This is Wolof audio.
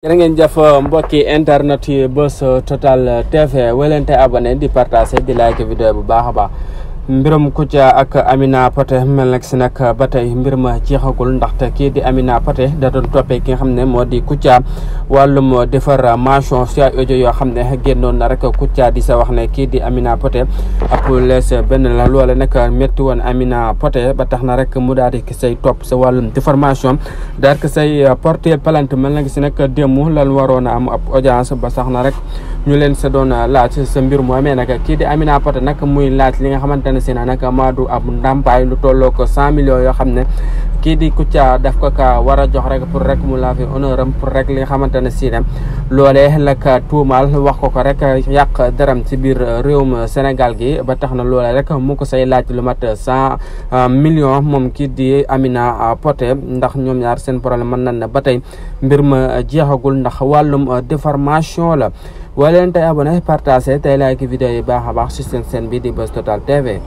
jërë ngeen jëf mbokki internet yi Buzz Total TV welente abonné di partager di like vidéo bu baax a baax mbirum Kouthia ak Amina Poté mel nag si nag ba tey mbir ma jeexagul ndaxte kii di Amina Poté da doon toppee ki nga xam ne moo di Kouthia wàllum diffamation si ay audio yoo xam ne génnoon na rek Kouthia di sa wax ne kii di Amina Poté ab lees benn la loole nag métti woon Amina Poté ba tax na rek mu daal di say topp sa wàllum diffamation daal di say porter plainte mel nag si nag démb lan waroon a am ab audience ba sax na rek ñu leen sa doon laaj sa mbir mu amee nag kii di Amina Poté nag muy laaj li nga xamante ne si na nag maadu ab ndàmpaay lu tolloo ko 100 millions yoo xam ne kii di Kouthia daf ko ka war a jox rek pour rek mu laafi honneur am pour rek li nga xamante ne si ne loolee la ka tuumaal wax ko rek yàq daram ci biir réewum Sénégal gi ba tax na loolee rek mu ko say laaj lu mat 100 millions moom kii di Amina Poté ndax ñoom ñaar seen problème mën nañ ne ba tey mbir ma jeexagul ndax wàllum diffamation la wala leen tey abonné partagé tey like vidéo yi baax a baax si seen bi di Buzz Total TV